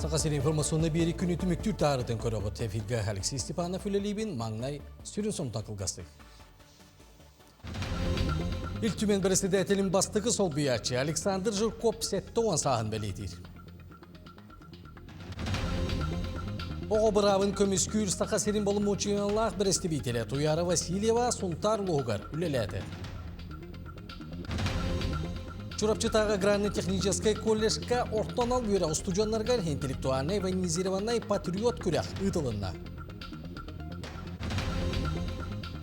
Саха сирин информационнай биэри күнү түмүктүүр таарытын көрөҕүт. Эфиргэ Алексей Степанов үлэлиибин, маҥнай сүрүн сонунтан кылгастык. Ил Түмэн председателин бастакы солбуйааччы Александр Жирков 70 сааһын бэлиэтиир. Оҕо быраабын көмүскүүр Саха сирин боломуочуйалаах бэрэстэбиитэлэ Туяра Васильева Сунтаар улууһугар үлэлээтэ. Чурапчытааҕы аграрнай-техническэй колледжка орто анал үөрэх устудьуоннарыгар интеллектуальнай военизированнай патриот күрэх ыытылынна.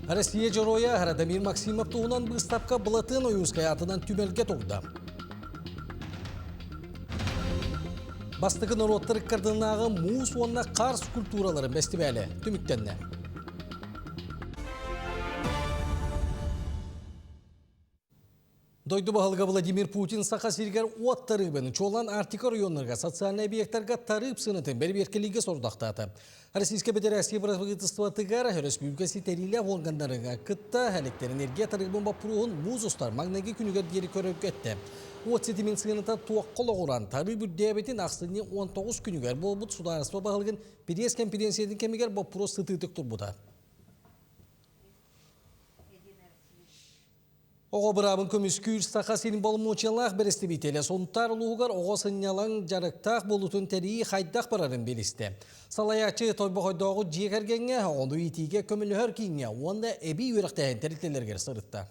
Россия Дьоруойа Радомир Максимов туһунан быыстапка Былатыан Ойуунскай аатынан түмэлгэ турда. Бастакы норуоттар ыккардынааҕы муус уонна хаар скульптураларын бэстибээлэ түмүктэннэ. Дойду баһылыга Владимир Путин Саха сиригэр уот тарыыбын, чуолаан Арктика оройуоннарыгар социальнай объектарга тарыып сыанатын бэрэбиэркэлииргэ сорудахтаата. Российскай Федерация правительствотыгар өрөспүүбүлүкэ ситэриилээх органнарыгар кытта электроэнергия тарыыбын боппуруоһун муус устар маҥнайгы күнүгэр диэри көрөргө эттэ. Уот ситимин сыаната туохха олоҕуран тарыып үрдээбитин ахсынньы 19 күнүгэр буолбут судаарыстыба баһылыгын пресс-кэмпириэнсийэтин кэмигэр боппуруос сытыытык турбута. Оҕо быраабын көмүскүүр Саха сирин боломуочуйалаах бэрэстэбиитэлэ Сунтаар улууһугар оҕо сынньалаҥ дьарыктаах буолуутун тэрийии хайдах барарын билистэ. Салайааччы Тойбохойдооҕу дьиэ кэргэҥҥэ, оҕону иитиигэ көмөлөһөр кииҥҥэ уонна эбии үөрэхтээһин тэрилтэлэригэр сырытта.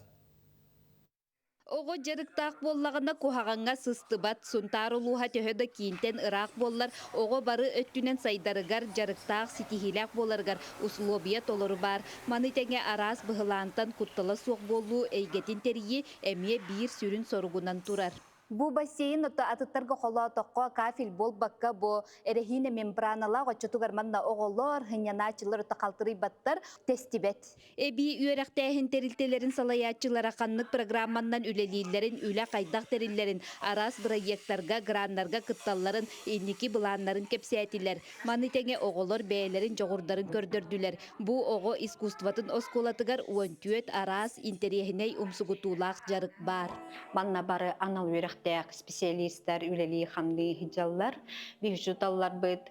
Оҕо дьарыктаах буоллаҕына куһаҕаҥҥа сыстыбат. Сунтаар улууһа төһө да киинтэн ыраах буоллар, оҕо бары өттүнэн сайдарыгар, дьарыктаах, ситиһиилээх буоларыгар усулуобуйа толору баар. Маны тэҥэ араас быһылаантан куттала суох буолуу эйгэтин тэрийии эмиэ биир сүрүн соругунан турар. Бу бассейн ото атыттарга холоотоххо кафель буолбакка бу эрэһиинэ мембраналаах оччотугар манна оҕолор, сынньанааччылар ото халтырыйбаттар, тэстибэт. Эбии үөрэхтээһин тэрилтэлэрин салайааччылара ханнык программаннан үлэлииллэрин, үлэ хайдах тэриллэрин, араас бырайыактарга, граннарга кытталларын, инники былааннарын кэпсээтилэр. Маны тэҥэ оҕолор бэйэлэрин дьоҕурдарын көрдөрдүлэр. Бу оҕо искусствотын оскуолатыгар 14 араас интэриэһинэй умсугутуулаах дьарык баар. Манна бары анал үөрэхтээх специалистар үлэлии-хамныы сылдьаллар. Биһиги учууталларбыт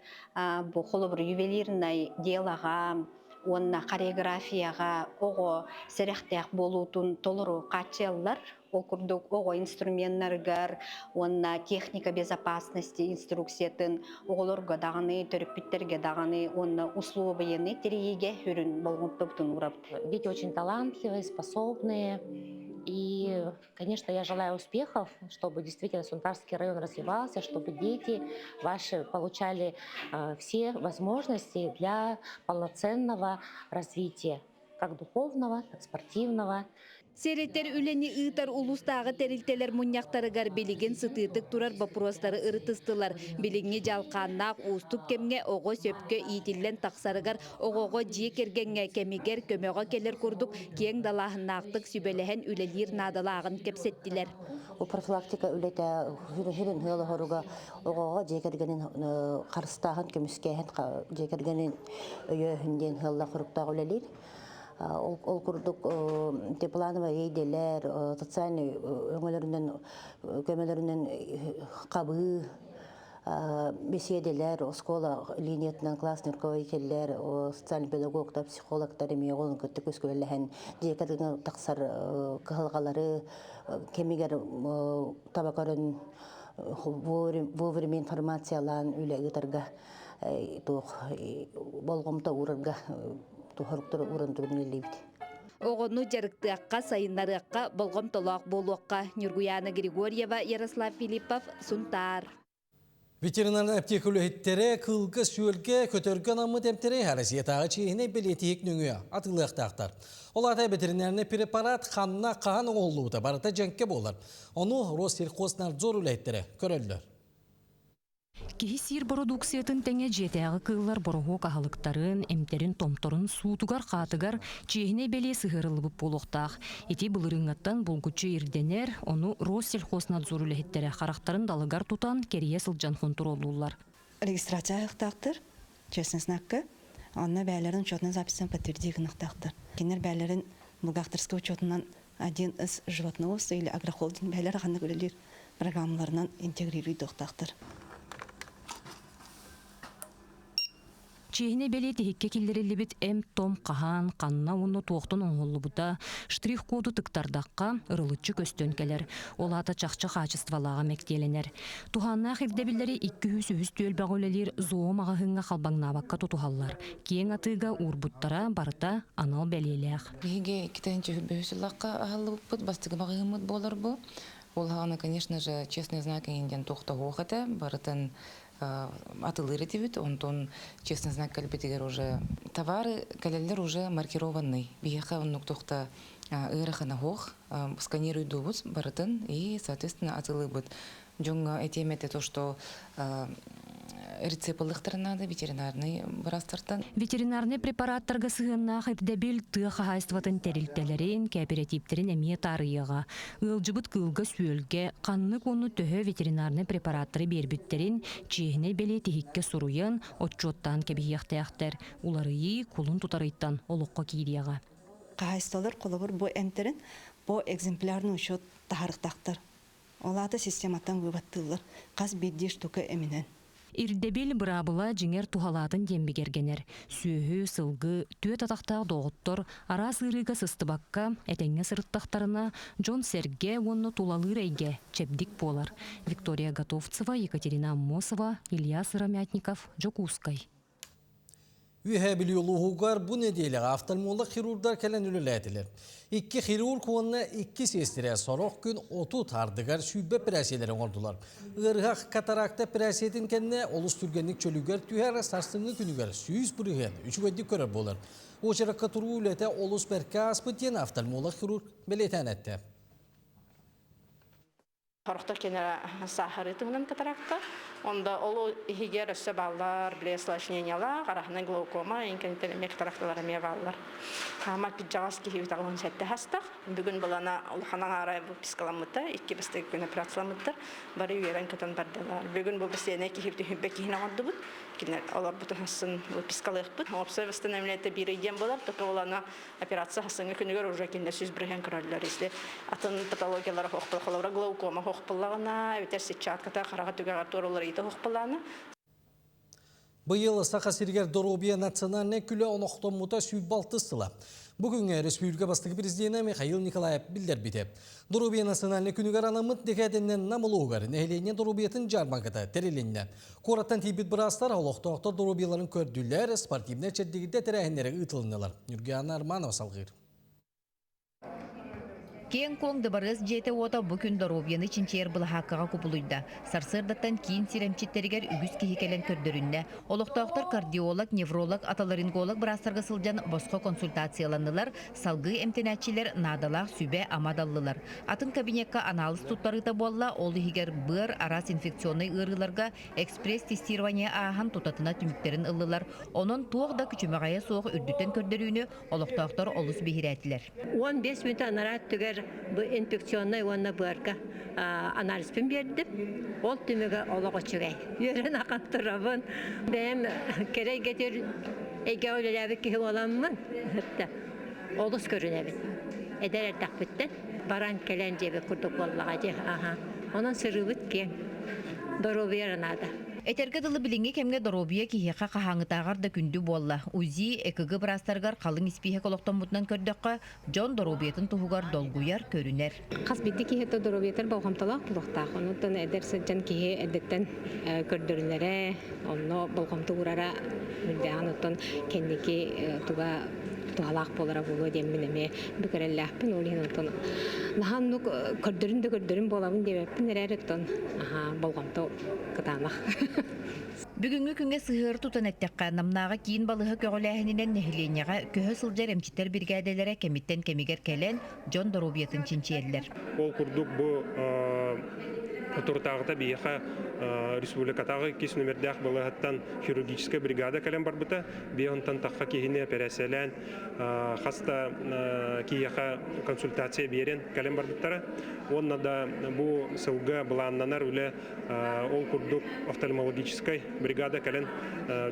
бу холобур ювелирнай делаҕа уонна хореографияҕа оҕо сэрэхтээх буолуутун толору хааччыйаллар. Ол курдук оҕо инструменнарыгар уонна техника безопасности инструкциятын оҕолорго даҕаны, төрөппүттэргэ даҕаны уонна услуобуйаны тэрийиигэ сүрүн болҕомтобутун уурабыт. Дети очень талантливые, способные. И, конечно, я желаю успехов, чтобы действительно Сунтарский район развивался, чтобы дети ваши получали все возможности для полноценного развития, как духовного, так спортивного. Сэрэтэр үлэни ыытар улуустааҕы тэрилтэлэр мунньахтарыгар билигин сытыытык турар боппуруостары ырытыстылар. Билиҥҥи дьалхааннаах уустук кэмҥэ оҕо сөпкө иитиллэн тахсарыгар оҕоҕо дьиэ кэргэҥҥэ кэмигэр көмөҕө кэлэр курдук киэҥ далааһыннаахтык сүбэлэһэн үлэлиир наадалааҕын кэпсэттилэр. Бу профилактика үлэтэ сүрүн ыал оҕоҕо дьиэ кэргэнин харыстааһын, көмүскээһин, дьиэ кэргэнин өйөөһүн диэн ыаллаах хоруктаах үлэлиир. Ол курдук плановай эйгэлэр, социальный өҥөлөрүнэн көмөлөрүнэн хабыы беседелэр, оскуола линиятынан классный руководителлэр, социальный педагогтар, психологтар эмиэ оҕолорун кытта көскүөлэһэн дьиэ кэргэҥҥэ тахсар кыһалҕалары кэмигэр таба көрөн вовремя информациялаан үлэ ыытарга туох болҕомто уурарга туһоруктары ууран туран үлэлиибит. Оҕону дьарыктыахха, сайыннарыахха, болҕомтолоох буолуохха. Ньургуйаана Григорьева, Ярослав Филиппов, Сунтаар. Ветеринарнай аптека үлэһиттэрэ кыылга-сүөлгэ, көтөргө анаммыт эмтэри Россиятааҕы чиэһинэй бэлиэтиһик нөҥүө атыылыахтаахтар. Ол аата ветеринарнай препарат ханна хаһан оҥоһуллубута барыта дьэҥкэ буолар. Ону Россельхознадзор үлэһиттэрэ көрөллөр. Киһи сиир бородууксуйатын тэҥэ дьиэтээҕи кыыллар бороһуок аһылыктарын, эмтэрин-томторун суутугар-хаатыгар чиэһинэй бэлиэ сыһыарыллыбыт буолуохтаах. Ити былырыыҥҥаттан булгуччу ирдэнэр, ону Россельхознадзор үлэһиттэрэ харахтарын далыгар тутан, кэрийэ сылдьан хонтуруоллууллар. Регистрация ааһыахтаахтар, честный знакка. Онно бэйэлэрин учетунан записьтан подтверди гыныахтаахтар. Кинилэр бэйэлэрин бухгалтерскай учетунан один из животноводства или агрохолдинг бэйэлэрэ ханнык үлэлиир программаларынан интегрируйдуохтаахтар. Чиэһинэй бэлиэ тиһиккэ киллэриллибит эм-том хаһан, ханна уонна туохтан оҥоһуллубута штрих-коду тыктардахха, ырылыччы көстөн кэлэр. Ол аата чахчы хаачыстыбалааҕа мэктиэлэнэр. Туһааннаах ирдэбиллэри 203 түөлбэҕэ үлэлиир зоо-маҕаһыыҥҥа халбаҥнаабакка тутуһаллар. Киэҥ атыыга уурбуттара барыта анал бэлиэлээх. Биһиги 2003 сыллахха аһыллыбыппыт, бастакы маҕаһыыммыт буолар бу. Ол аҕана, конечно же, честный знак диэн туохтаһуох этэ, барытын атылыыр этибит. Онтон честный знак кэлбитигэр уже товары кэлэллэр уже маркированный. Биһиэхэ оннук туохта ыарахана суох. Сканируйдуубут барытын и, соответственно, атылыыбыт. Дьоҥҥо этиэм этэ то, что рецепт ылыахтарын наада ветеринарный быраастартан. Ветеринарнай препараттарга сыһыаннаах ирдэбил тыа хаһаайыстыбатын тэрилтэлэрин, кээпэрэтииптэрин эмиэ таарыйыаҕа. Ыалдьыбыт кыылга-сүөлгэ ханнык уонна төһө ветеринарнай препараттары биэрбиттэрин чиэһинэй бэлиэ тиһиккэ суруйан, отчуоттаан кэбиһиэхтээхтэр. Уларыйыы кулун тутарыйтан олоххо киириэҕэ. Хаһаайыстыбалар холобур бу эмтэрин по экземплярный учет таһаарыахтаахтар. Ол аата систематтан выводтыыллар. Хас биирдии штука эминэн. Ирдэбил, быраабыла дьиҥэр туһалаатын диэн бигэргэнэр. Сүөһү, сылгы, түөрт атахтаах доҕоттор араас ыарыыга сыстыбакка, этэҥҥэ сырыттахтарына, дьон-сэргэ уонна тулалыыр эйгэ чэбдик буолар. Виктория Готовцева, Екатерина Аммосова, Илья Сыромятников, Дьокуускай. Үөһээ Бүлүү улууһугар бу нэдиэлэҕэ офтальмолог хирурдар кэлэн үлэлээтилэр. Икки хирург уонна икки сиэстэрэ сорох күн 30 ардыгар 20 эпэрээссийэлэри оҥордулар. Ыарыһах катаракта эпэрээссийэтин кэннэ олус түргэнник чөлүгэр түһэр, сарсыҥҥы күнүгэр 100% үчүгэйдик көрөр буолар. Уочаракка туруу үлэтэ олус бэркэ ааспыт диэн офтальмолог хирург бэлиэтээн эттэ. Хорохтор кенера сахары туһунан катаракта. Онда ол иһигэр өссө баллар, бile осложнениялаах, араһынан глаукома, инкенитен эмиэ катаракталар эмиэ баллар. Хаама кыдьаҕас киһи үтаҕын сэтте хастах. Бүгүн балана улахан аҥаара выпискаламмыта, икки бастакы күн операцияламмыттар. Бары үөрэн көтөн бардылар. Бүгүн бу бэсиэнэ киһи түһүбэ киһини оҥордубут. Кинилэр олорбутун хассын выпискалыахпыт. Уопсай восстановление биир ыйдиэн болар, только олана Операция хасыҥҥы күнүгэр уже кинилэр 100% көрөллөр. Если атын патологиялара хоохпул, холобура глаукома хоохпуллаҕына, эбэтэр сетчатката хараҕа түгэҕэр туоруларыйыта хоохпуллаҕына. Быйыл Саха сиригэр доруобуйа национальнай күлэ олохтоммута 106 сыла. Бу күҥҥэ республика бастакы президенэ Михаил Николаев биллэрбитэ. Доруобуйа национальнай күнүгэр анаммыт дэкээдэннэн Нам улууһугар нэһилиэнньэ доруобуйатын дьаарбаҥката тэрилиннэ. Куораттан тиийбит быраастар олохтоохтор доруобуйаларын көрдүлэр, спортивнай чэбдигирдэ тэрээһиннэри ыытылыннылар. Ньургуйаана Арманова салҕыыр. Киэҥ-куоҥ дыбарыас дьиэтэ-уота бу күн доруобуйаны чинчийэр былаһааккаҕа кубулуйда. Сарсыардаттан киин сир эмчиттэригэр үгүс киһи кэлэн көрдөрүннэ. Олохтоохтор кардиолог, невролог, отоларинголог быраастарга сылдьан босхо консультацияланнылар, салгыы эмтэнээччилэр наадалаах сүбэ-ама даллылар. Атын кабинекка анаалыс туттарыыта буолла, ол иһигэр быар, араас инфекционнай ыарыыларга экспресс-тестирование ааһан тутатына түмүктэрин ыллылар. Онон туох да күчүмэҕэйэ суох үрдүттэн көрдөрүүнү олохтоохтор олус биһирээтилэр. 15 мүнөт анараа өттүгэр бу инфекционнай уонна быарга анализпын биэрдим. Ол түмүгэ олох үчүгэй. Үөрэн ахан турабын. Бэйэм кэрэ эйгэтигэр эйгэҕэ үлэлээбит киһи буоламмын, олус көрүнэбин. Эдэр эрдэхпиттэн баран кэлэн дьиэбит курдук буоллаҕа дии. Аха. Онон сырыыбыт киэҥ. Доруобуйа наада. Этэргэ дылы билиҥҥи кэмҥэ доруобуйа киһиэхэ хаһааҥҥытааҕар да күндү буолла. УЗИ, ЭКГ быраастарыгар халыҥ испииһэк олохтоммутунан көрдөххө, дьон доруобуйатын туһугар долгуйар, көрүнэр. Хас биирдии киһи доруобуйатыгар болҕомтолоох буолуохтаах. Онуттан эдэр сылдьан киһи эрдэттэн көрдөрүнэрэ, онно болҕомто уурара үрдээҕин оттон кэнники туга туһалаах буолара буолуо диэммин эмиэ бүк эрэллээхпин. Ол иһин оттон наһаа оннук көрдөрүн да көрдөрүн буолабын диэбэппин эрээри оттон болҕомто кытаанах. Бүгүҥҥү күҥҥэ сыһыары тутан эттэххэ, Намнааҕы киин балыыһа көҕүлээһининэн нэһилиэнньэҕэ көһө сылдьар эмчиттэр биригээдэлэрэ кэмиттэн кэмигэр кэлэн, дьон доруобуйатын чинчийэллэр. Ол курдук бу соторутааҕыта биһиэхэ республикатааҕы иккис нүмердээх балыыһаттан хирургическай бригада кэлэн барбыта. Биэ онтон тахха киһини эпэрээссийэлээн хас да киһиэхэ консультация биэрэн кэлэн барбыттара. Уонна да бу сылга былааннанар үлэ ол курдук офтальмологическай бригада кэлэн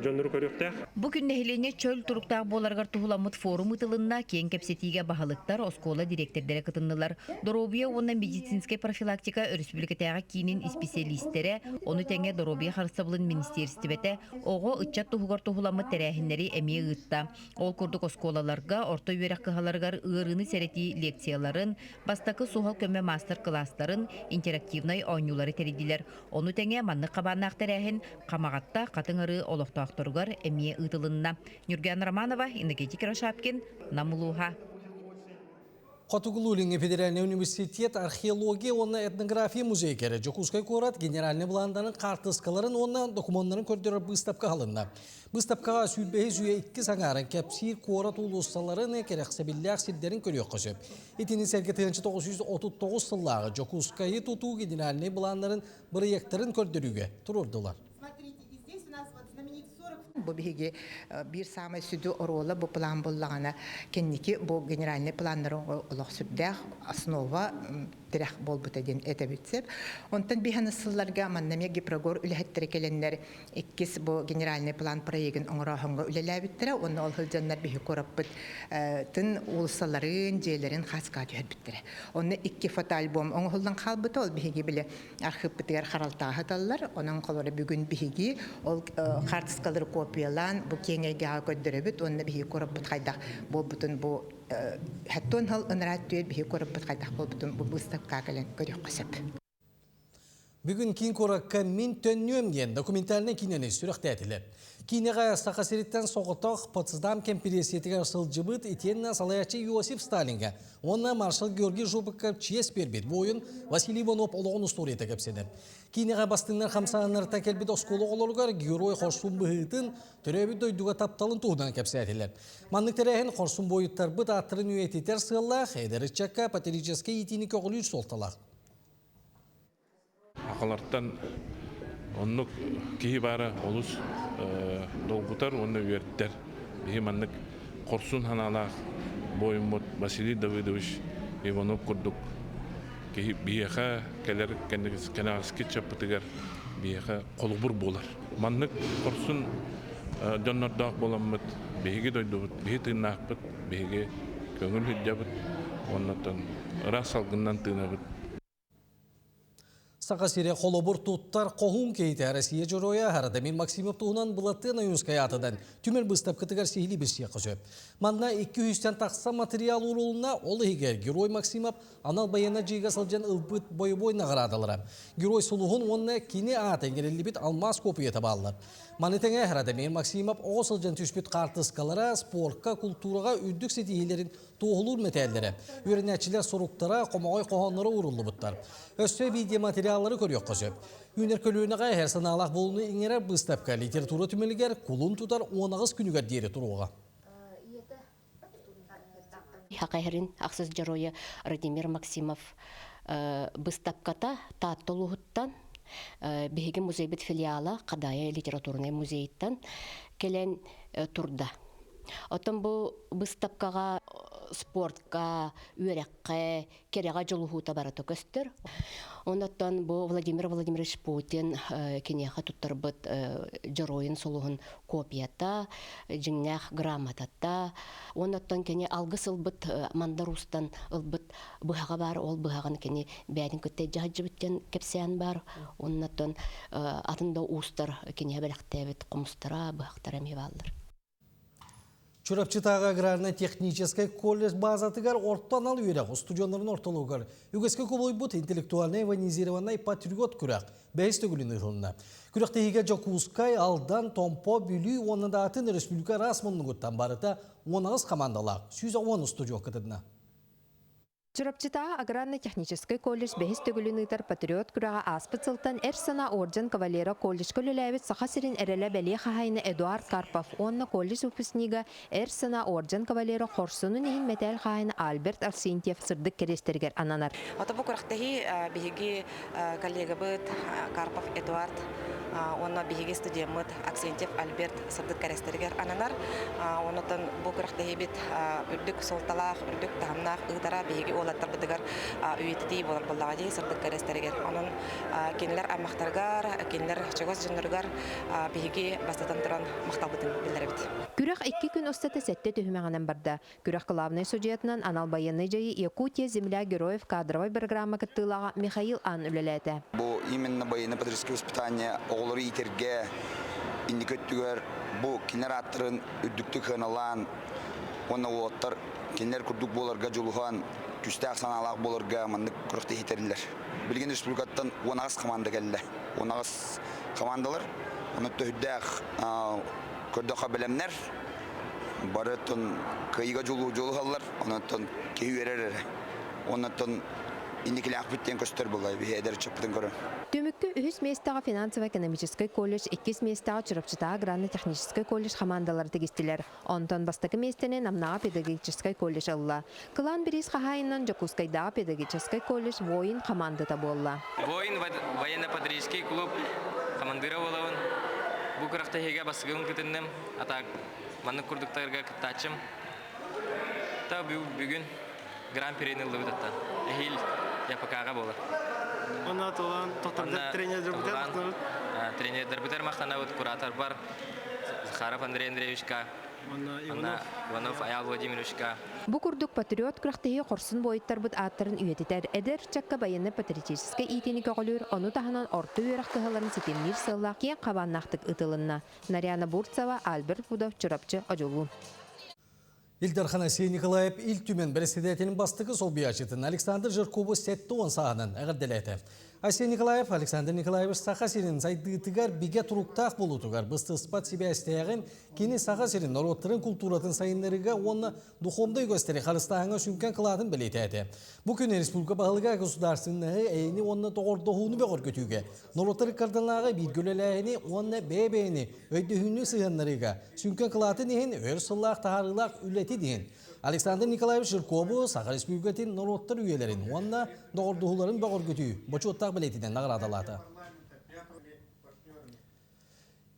дьоннору көрүөхтээх. Бу күн нэһилиэнньэ чөл туруктаах буоларыгар туһуламмыт форум ыытылынна, киэҥ кэпсэтиигэ баһылыктар, оскуола дириэктэрдэрэ кытыннылар. Доруобуйа уонна медицинскэй профилактика өрөспүүбүлүкэтээҕи киин киинин исписэлиистэрэ, ону тэҥэ доруобуйа харыстабылын министиэристибэтэ оҕо, ыччат туһугар туһуламмыт тэрээһиннэри эмиэ ыытта. Ол курдук оскуолаларга, орто үөрэх кыһаларыгар ыарыыны сэрэтии лекцияларын, бастакы суһал көмө маастар-кылаастарын, интерактивнай оонньуулары тэрийдилэр. Ону тэҥэ маннык хабааннаах тэрээһин Хамаҕатта Хатыҥ Арыы олохтоохторугар эмиэ ыытылынна. Ньургуяна Романова, Иннокентий Кирашапкин, Нам улууһа. Хотугулуу-Илиҥҥи федеральнай университет археология уонна этнография музейгара Дьокуускай куорат генеральнай былаандарын хаартыскаларын уонна докумуоннарын көрдөрөр быыстапка аһылынна. Быыстапкаҕа сүүрбэһис үйэ иккис аҥаарын кэпсиир куорат уулуссаларын кэрэхсэбиллээх сирдэрин көрүөххэ сөп. Итини сэргэ 1939 сыллааҕы Дьокуускайы тутуу генеральнай былааннарын бырайыактарын көрдөрүүгэ туруордулар. Бу биһиги биир саамай сүдү оруола бу план буллаҕына кэнники бу генеральный планнары олох сүрдээх основа тирэх буолбута диэн этэбит сөп. Онтон биһаны сылларга манна эмиэ Гипрогор үлэһиттэрэ кэлэннэр иккис бу генеральный план проегын оҥорооһуҥҥа үлэлээбиттэрэ уонна ол сылдьаннар биһи куораппыт тын уулуссаларын, дьиэлэрин хааскаҕа түһэрбиттэрэ. Онно икки фотоальбом оҥоһуллан хаалбыта. Ол биһиги били архыыппытыгар харалтаҕа сыталлар. Онон холобура бүгүн биһиги ол хаартыскалары копиялаан бу киэҥ эйгэҕэ көрдөрөбүт уонна биһиги куораппыт хайдах буолбутун бу хэттон хал ынраат түөр биһиги куораппыт хайдах буолбутун бу быыстапкаҕа кэлэн көрүөххэ сөп. Бүгүн киин куоракка Мин төннүөм диэн документальнай киинэни сүрэхтээтилэр. Киинэҕэ Саха сириттэн соҕотох Потсдам кэмпириэссийэтигэр сылдьыбыт итиэннэ салайааччы Иосиф Сталинга уонна маршал Георгий Жуков чиэс биэрбит буойун Василий Иванов олоҕун устуоруйата кэпсэнэр. Киинэҕэ бастыҥнар хамсааннарыттан кэлбит оскуола оҕолоругар герой хорсун быһыытын, төрөөбүт дойдуга тапталын туһунан кэпсээтилэр. Маннык тэрээһин хорсун буойуттарбыт ааттарын үйэтитэр сыаллаах эдэр ыччакка патриотическай иитиини көҕүлүүр суолталаах. Сахалартан оннук киһи баара олус долгутар уонна үөрдэр. Биһи маннык хорсун санаалаах буойуммут Василий Давыдович Иванов курдук киһи биһиэхэ кэлэр кэнэҕэски ыччаппытыгар биһиэхэ холобур буолар. Маннык хорсун дьоннордоох буоламмыт биһиги дойдубут, биһи тыыннаахпыт, биһиги көҥүл сылдьабыт уоннаттан ыраас салгынынан тыынабыт. Саха сирэ холобур туттар хоһуун киһитэ Россия Дьоруойа Радомир Максимов туһунан Былатыан Ойуунскай аатынан түмэл быыстапкатыгар сиһилии билсиэххэ сөп. Манна 200-тэн тахса материал уурулунна, ол иһигэр Герой Максимов анал байыаннай дьиэгэ сылдьан ылбыт бойобуой наҕараадалара, Герой сулуһун уонна кини аата иҥэриллибит алмаас куопуйата бааллар. Маны тэҥэ Радомир Максимов оҕо сылдьан түспүт хаартыскалара спорка, култуураҕа үрдүк ситиһиилэрин туоһулуур мэтээллэрэ, үөрэнээччилэр суруктара, хомоҕой хоһоонноро ууруллубуттар. Өссө видеоматериаллары көрүөххэ сөп. Үүнэр көлүөнэҕэ эһэр санаалаах буолууну иҥэрэр быыстапка литература түмэлигэр кулун тутар 18 күнүгэр диэри туруоҕа. Хакайһырын ахсыс дьоруойа Радимир Максимов быыстапката Таатта улууһуттан биһиги музейбит филиала Хадаайа литературнай музейыттан кэлэн турда. Оттон бу быыстапкаҕа спортка, үөрэххэ, кэрэҕэ дьулуһуута барыта көстөр. Оннуттан бу Владимир Владимирович Путин киниэхэ туттарбыт дьоруойун сулуһун копията, дьиҥнээх грамотата, оннуттан кини алгыс ылбыт Мандар Уустан ылбыт быһаҕа баар, ол быһаҕын кини бэйэтин кытта дьаһадьыбыт диэн кэпсээн баар. Оннуттан атын да уустар киниэхэ бэлэхтээбит хомустара, быһахтара эмиэ бааллар. Чурапчытааҕы аграрнай-техническэй колледж базатыгар орто анал үөрэх устудьуоннарын ортолугар үгэскэ кубулуйбут интеллектуальнай военизированнай патриот күрэх бэһис төгүлүн ыытылынна. Күрэхтэһиигэ Дьокуускай, Алдан, Томпо, Бүлүү уонна да атын өрөспүүбүлүкэ араас муннугуттан барыта 18 хамаандалаах 110 устудьуон кытынна. Чурапчытааҕы аграрнай-техническэй колледж бэһис төгүлүн ыытар «Патриот» күрэҕэ ааспыт сылтан Эр санаа орден кавалера колледжка үлэлээбит Саха сирин эрэлэ бэлиэ хаһаайына Эдуард Карпов уонна колледж выпускнига Эр санаа орден кавалера хорсунун иһин мэтээл хаһаайына Альберт Арсентьев сырдык кэриэстэригэр ананар. Ото бу күрэхтэһии биһиги коллегабыт Карпов Эдуард уонна биһиги студеммыт Аксентьев Альберт сырдык кэрэстэригэр ананар. Онотон бу күрэхтэһиибит үрдүк суолталаах, үрдүк таһымнаах ыытара биһиги уолаттар. уолаттарбытыгар үйэтитии буолар буоллаҕа дии сырдык кэрэстэригэр. Онон кинилэр аймахтарыгар, кинилэр чугас дьонноругар биһиги бастатан туран махталбытын биллэрэбит. Күрэх икки күн устата сэттэ түһүмэҕинэн барда. Күрэх главнай судьуйатынан анал байыаннай дьайыы Якутия земля героев кадровай программа кыттыылааҕа Михаил Ан үлэлээтэ. Бу именно военно-патриотическое воспитание оҕолору иитэргэ инники өттүгэр бу кинилэр ааттарын үрдүктүк сыаналаан уонна уолаттар кинилэр курдук буоларга дьулуһан күүстээх санаалаах буоларга маннык күрэхтэһии тэриллэр. Билигин республикаттан 18 команда кэллэ. 18 командалар. Онон төһүрдээх көрдөххө бэлэмнэр. Бары оттон кыайыыга дьулуһаллар. Онон киһи үөрэр эрэ. Онон инникилээхпит диэн көстөр буолла биһи эдэр ыччаппытын көрөн. Түмүккэ үһүс миэстэҕэ финансово-экономическай колледж, иккис миэстэҕэ Чурапчытааҕы аграрно-техническай колледж хамаандалара тигистилэр. Онтон бастакы миэстэни Намнааҕы педагогическай колледж ылла. Кылаан бириис хаһаайынынан Дьокуускайдааҕы педагогическай колледж «Воин» хамаандата буолла. «Воин» военно-патриотический клуб командира буолабын. Бу күрэхтэһиигэ бастакыбын кытынным. А так маннык курдуктарга кыттааччым. Та бүгүн гран-прини ыллыбыт аттан. Эһиил ЯПК-га буолар. Онна Тулан тоқтардар тренердербитер махтанабыт. Тренердербитер махтанабыт кураторбар Захаров Андрей Андреевичка, Онна Иванов Аял Владимировичка. Бу курдук патриот күрэхтэһии хорсун буойуттарбыт ааттарын үйэтитэр, эдэр ыччакка байыаннай-патриотическай иитиини көҕүлүүр, ону таһынан орто үөрэх кыһаларын ситимниир сыаллаах киэҥ хабааннаахтык ыытылынна. Нарьяна Бурцева, Альберт Пудов, Чурапчы, Одьулуун. Ил Дархан Айсен Николаев Ил Түмэн бэрэссэдээтэлин бастакы солбуйааччытын Александр Жиркову 70 сааһынан эҕэрдэлээтэ. Айсен Николаев Александр Николаевич Саха сирин сайдыытыгар бигэ туруктаах буолуутугар быстыспат сибээстээҕин, кини Саха сирин норуоттарын култууратын сайыннарыыга уонна духовнай үгэстэри харыстааһыҥҥа сүҥкэн кылаатын бэлиэтээтэ. Бу күн республика баһылыга государственноһы, эйэни уонна доҕордоһууну бөҕөргөтүүгэ, норуоттар ыккардынааҕы бииргэ үлэлээһини уонна бэйэ-бэйэни өйдөһүүнү сыһыаннарыыга сүҥкэн кылаатын иһин өр сыллаах таһаарыылаах үлэтин иһин Александр Николаевич Жиркову Саха Республикатын норуоттар үйэлэрин уонна доҕордоһууларын бөҕөргөтүү бочуоттаах бэлиэтинэн наҕараадалаата.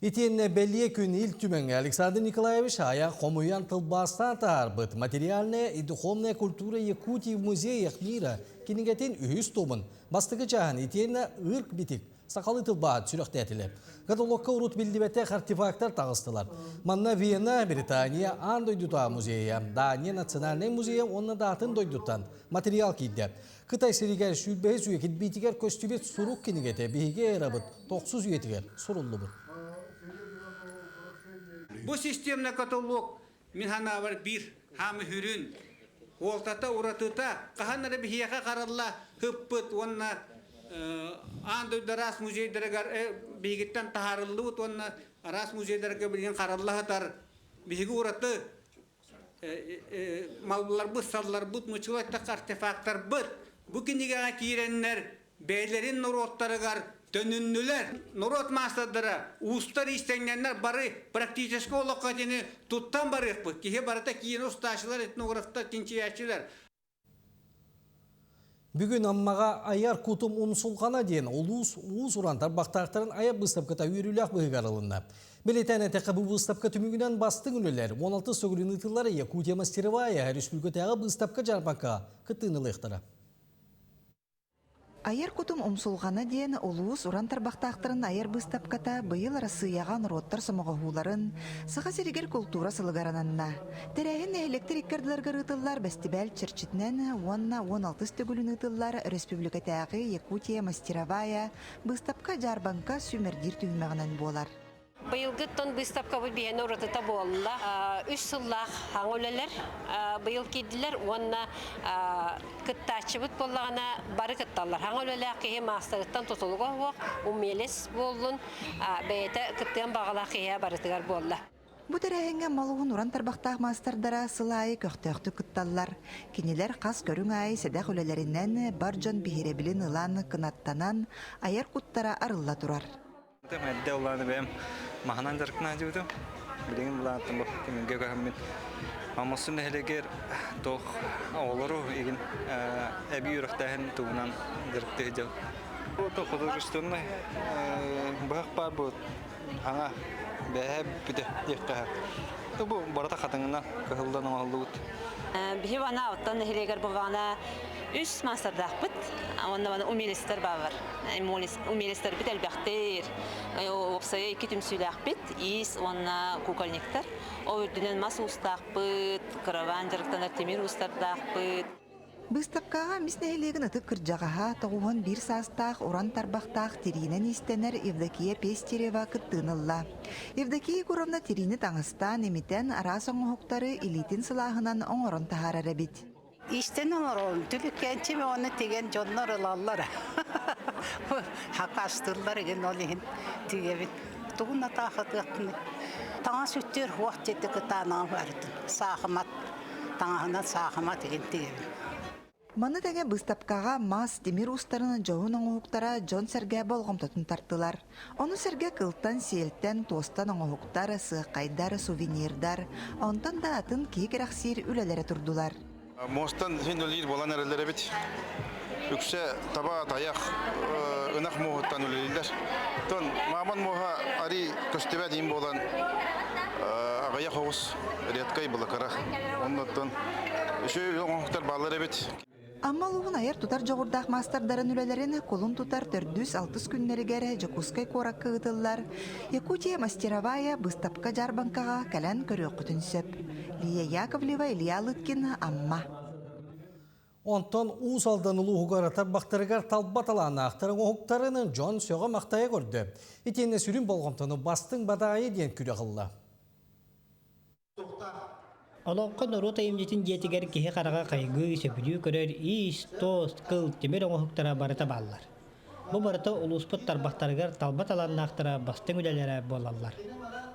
Итиэннэ бэлиэ күн Ил Түмэҥҥэ Александр Николаевич айа хомуйан тылбаастаан таһаарбыт «Материальная и духовная культура Якутии в музеях мира» кинигэтин үһүс томун бастакы чааһын итиэннэ ырк битик сахалыы тылбаат сүрэхтээтилэр. Каталогка урут биллибэтэх артефактар таҕыстылар. Манна Вена, Британия, аан дойдутааҕы музейа, Дания национальнай музейа уонна да атын дойдуттан материал киирдэ. Кытай сиригэр сүүрбэһис үйэ кирбиитигэр көстүбүт сурук кинигэтэ биһиги эрабыт тохсус үйэтигэр суруллубут. Бу системный каталог мин санаабар биир хаамы хүрүн уолтата уратыта хаһан эрэ биһиэхэ харалла ыппыт уонна аан дойду араас музейдарыгар биһигиттэн таһаарыллыбыт уонна араас музейдарга билигин харалла сытар биһиги ураты малларбыт, салларбыт, мучулайтах артефактарбыт бу кинигэҕэ киирэннэр бэйэлэрин норуоттарыгар төнүннүлэр. Норуот маастардара, уустар иистэнньэннэр бары практически олоххо итини туттан барыахпыт. Киһи барыта киин устааччылар, этнографтар, чинчийээччилэр. Бүгүн Аммаҕа айар кутум умсулҕана диэн улуус уус-уран тарбахтаахтарын айар быыстапката үөрүүлээх быһыыга арылынна. Бэлиэтээн этэххэ, бу быыстапка түмүгүнэн бастыҥ үлэлэр 16 сөгүрүн ыытыллар Якутия мастеровая республикатааҕы быыстапка-дьаарбаҥкаҕа кыттыыны ылыахтара. Айар кутум умсулҕана диэн улуус уран тарбахтаахтарын айар быыстапката быйыл Арассыыйаҕа норуоттар сомоҕоһууларын, Саха сиригэр култуура сылыгар ананна. Тэрээһин нэһилиэктэр икки ардыларыгар ыытыллар бэстибээл чэрчитинэн уонна 16 төгүлүн ыытыллар республикатааҕы Якутия мастеровая быыстапка-дьаарбаҥка сүүмэрдиир түһүмэҕинэн буолар. Быйылгыттан быыстапкабыт биһиэнэ уратыта буолла. Үс сыллаах хаҥа үлэлэр быйыл киирдилэр уонна кыттааччыбыт буоллаҕына бары кытталлар. Хаҥа үлэлээх киһи маастарыттан тутулуга суох, умелец буоллун, бэйэтэ кыттыан баҕалаах киһи барытыгар буолла. Бу тэрээһиҥҥэ Малуһун уран тарбахтаах маастардара сыл аайы көхтөөхтүк кытталлар. Кинилэр хас көрүҥ аайы сэдэх үлэлэринэн бар дьон биһирэбилин ылан, кынаттанан, айар куттара арылла турар. Эрдэ улааны бэйэм маһынан дьарыктана сылдьыбытым. Билигин былаантан бу тимиргэ көһөммүн Аммосун нэһилиэгэр туох оҕолору игин эбии үөрэхтээһин туһунан дьарыктыы сылдьабын. Художественнай быһах баар буолбут. Аҥа Бэһэ бүтэ диэххэ. Бу барыта хатыҥына кыһылдан оҥоһуллубут. Биһи вана оттон нэһилиэгэр буллаҕына үс маастардаахпыт. Уонна вана умелецтэр бааллар. Умелецтэрбит элбэхтэр. Уопсайа икки түмсүүлээхпит. Иис уонна кукольниктар. Ол үрдүнэн мас уустаахпыт, кыраваан дьарыктанар тимир уустардаахпыт. Быыстапкаҕа Мис нэһилиэгин ытык кырдьаҕаһа, 91 саастаах уран тарбахтаах тириинэн иистэнэр Евдокия Пестерева кыттыыны ылла. Евдокия Егоровна тириини таҥастаан, имитэн, араас оҥоһуктары илиитин сылааһынан оҥорон таһаарар эбит. Иистэн оҥоробун, түлүккэнчим уонна тигэн дьоннор ылаллар. Хакастыыллар игин ол иһин тигэбин. Тугун атаахатыахпыный? Таҥас үттүөр хуох диэти кытаанаҕа барытын. Саахымат таҥаһынан саахымат игин тигэбин. Маны тэҥэ быыстапкаҕа мас, тимир уустарын дьоһун оҥоһуктара дьон-сэргэ болҕомтотун тартылар. Ону сэргэ кылтан, сиэлтэн, туостан оҥоһуктар, сыаххайдар, сувенирдар, онтон да атын киһи кэрэхсиир үлэлэрэ турдулар. Муостан син үлэлиир буолан эрэллэр эбит. Үксэ таба, тайах, ынах муоһуттан үлэлииллэр. Оттон мааман муоһа арий көстүбэт иин буолан аҕыйах оҕус редкай былакара. Оннуттан үчүгэй оҥоһуктар бааллар эбит. Амма улууһун айар-тутар дьоҕурдаах маастардарын үлэлэрин кулун тутар төрдүс-алтыс күннэригэр Дьокуускай куоракка ыытыллар Якутия мастеровая быыстапка-дьаарбаҥкаҕа кэлэн көрүөххүтүн сөп. Лия Яковлева, Илья Лыткин, Амма. Онтон Уус Алдан улууһугар тарбахтарыгар талба талааннаахтар оҥоһуктарын дьон сөҕө-махтайа көрдө. Итиэннэ сүрүн болҕомтону бастыҥ бадаайы диэн күрэх ылла. Олоҥхо норуот айымньытын дьиэтигэр киһи хараҕа хайгыы, сөбүлүү көрөр иис, туос, кыл, тимир оҥоһуктара барыта бааллар. Бу барыта улууспут тарбахтарыгар талба талааннаахтара бастыҥ үлэлэрэ буолаллар.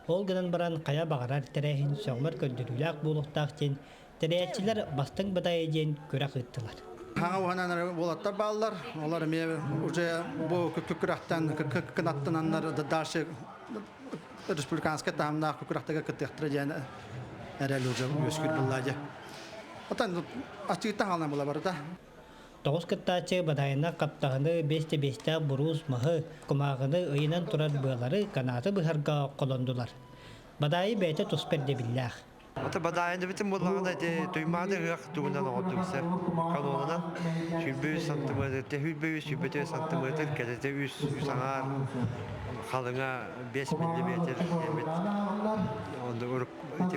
Ол гынан баран хайа баҕарар тэрээһин сөҕүмэр көрдөрүүлээх буолуохтаах диэн тэрийээччилэр бастыҥ бадаайы диэн күрэх ыыттылар. Хаҥа уһанан уолаттар бааллар. Олор эмиэ уже бу күрэхтэн кынаттананнар дальше республиканскай таһымнаах күрэхтэгэ кыттыахтара диэн эрэл уже үөскүүр буолла дьэ. Отон аччыгыттан хаалан була барыта. Тоҕус кыттааччы Бадаайына хаптаһыны, биэс-биэстээх буруус маһы, кумааҕыны ыйынан турар быалары, канааты быһарга холондулар. Бадаайы бэйэтэ туспа ирдэбиллээх. Ата бадаайын бүтүн буоллаҕына ити Туймаада ыһыах тугунан оҕордум сэр канонунан 103 сантиметр, 103 104 сантиметр, кэлэтэ үс үс аҥаар халыҥа 5 миллиметр эмит онно ити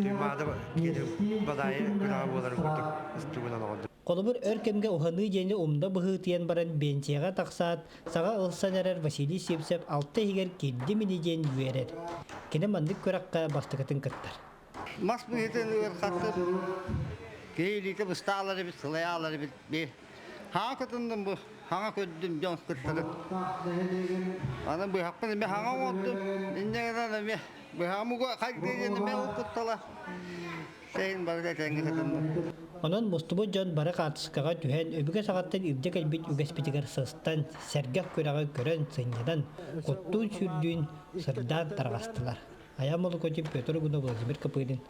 Туймаада киһи бадаайы күрэҕэ буоларын курдук тугунан оҕордум. Холобур, өр кэмгэ уһаныы диэни умда быһыытыйан баран биэнсийэҕэ тахсаат, саҥа ылсан эрэр Василий Сивцев алта иһигэр киирдим ини диэн үөрэр. Кини маннык күрэххэ бастакытын кыттар. Мас быһыытын ыархаттыр, киһи илиитэ быстаалар эбит, сылайаалар эбит. Би хаҥа кытынным бу, хаҥа көрдүм дьон кыттарын. Аны быһахпын эмиэ хаҥа оҥордум. Инньэ гынан эмиэ быһаҕым уга хайдыы диэн эмиэ ол куттала. Сайын барыта этэҥҥэ кытынным. Онон мустубут дьон бары хаартыскаҕа түһэн, өбүгэ саҕаттан илдьэ кэлбит үгэспитигэр сыстан, сэргэх күрэҕи көрөн, сынньанан, куттуун-сүрдүүн сырдаан тарҕастылар. Айан Молокотин, Петр Угунов, Владимир Копырин,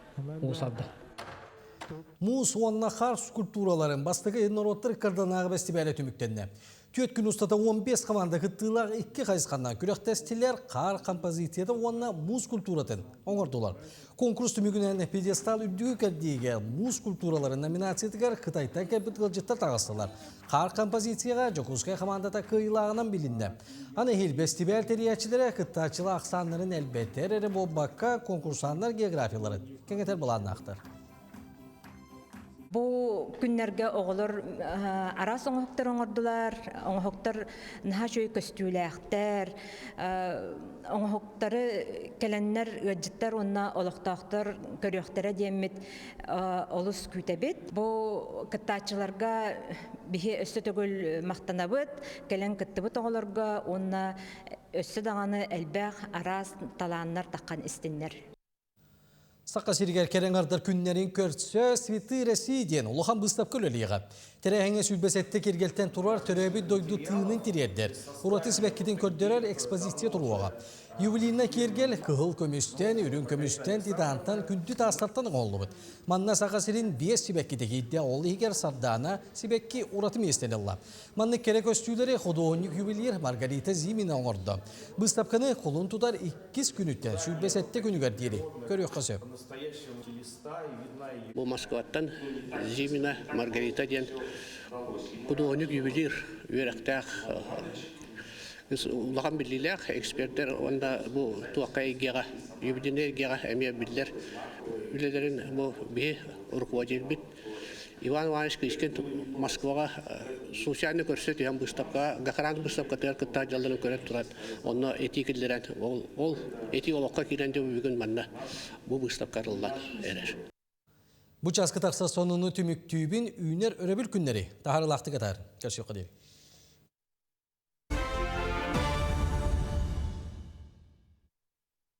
Уус Алдан. Муус уонна хаар скульптураларын бастакы норуоттар ыккардынааҕы бэстибээлэ түмүктэннэ. Түөрт күн устата 15 хамаанда кыттыылаах икки хайысханан күрэхтэстилэр, хаар композицията уонна муус культуратын оҥордулар. Конкурс түмүгүнэн пьедестал үрдүгү кэрдиигэ муус культураларын номинациятыгар Кытайтан кэлбит ыалдьыттар таҕыстылар. Хаар композицияҕа Дьокуускай хамаандата кыайыылааҕынан билиннэ. Аны эһиил бэстибээл тэрийээччилэрэ кыттааччылар ахсааннарын элбэтэр эрэ буолбакка, конкурсаннар географияларын кэҥэтэр былааннаахтар. Бу күннэргэ оҕолор араас оҥоһуктар оҥордулар. Оҥоһуктар наһаа үчүгэй көстүүлээхтэр. Оҥоһуктары кэлэннэр ыалдьыттар уонна олохтоохтор көрүөхтэрэ диэммит олус күүтэбит. Бу кыттааччыларга биһи өссө төгүл махтанабыт. Кэлэн кыттыбыт оҕолорго уонна өссө даҕаны элбэх араас талааннар таххан истиннэр. Саха сиригэр кэрэҥ күннэрин көрсө Цветы России диэн улахан быыстапка үлэлиэҕэ. Тэрээһиҥҥэ 27 киргэлтэн турар төрөөбүт дойду тыынын тириэрдэр, ураты сибэккитин көрдөрөр экспозиция туруоҕа. Ювелина киэргэл кыһыл көмүстэн, үрүҥ көмүстэн, титантан, күндү таастартан оҥоһуллубут. Манна Саха сирин биэс сибэккитэ киирдэ, ол иһигэр Сардаана сибэкки ураты миэстэни ылла. Маннык кэрэ көстүүлэри худуоһунньук-ювелир Маргарита Зимина оҥордо. Быыстапканы кулун тутар иккис күнүттэн 27 күнүгэр диэри көрүөххэ сөп. Бу Москваттан Зимина Маргарита диэн худуоһунньук-ювелир үөрэхтээх улахан биллиилээх экспердэр уонна бу туохха эйгэҕэ ювелирнай эйгэҕэ эмиэ биллэр үлэлэрин бу биһи руководителбит Иван Иванович Кычкин Москваҕа случайно көрсө түһэн быыстапкаҕа Гохран быыстапкатыгар кытта дьалларын көрөн туран онно этии киллэрэн ол ол этии олоххо киирэн дьэ бүгүн манна бу быыстапка арыллан эрэр. Бу чааска тахса сонуну түмүктүүбүн үүнэр өрөбүл күннэри таһаарылаахтык атаар. Көрсүөххэ диэри.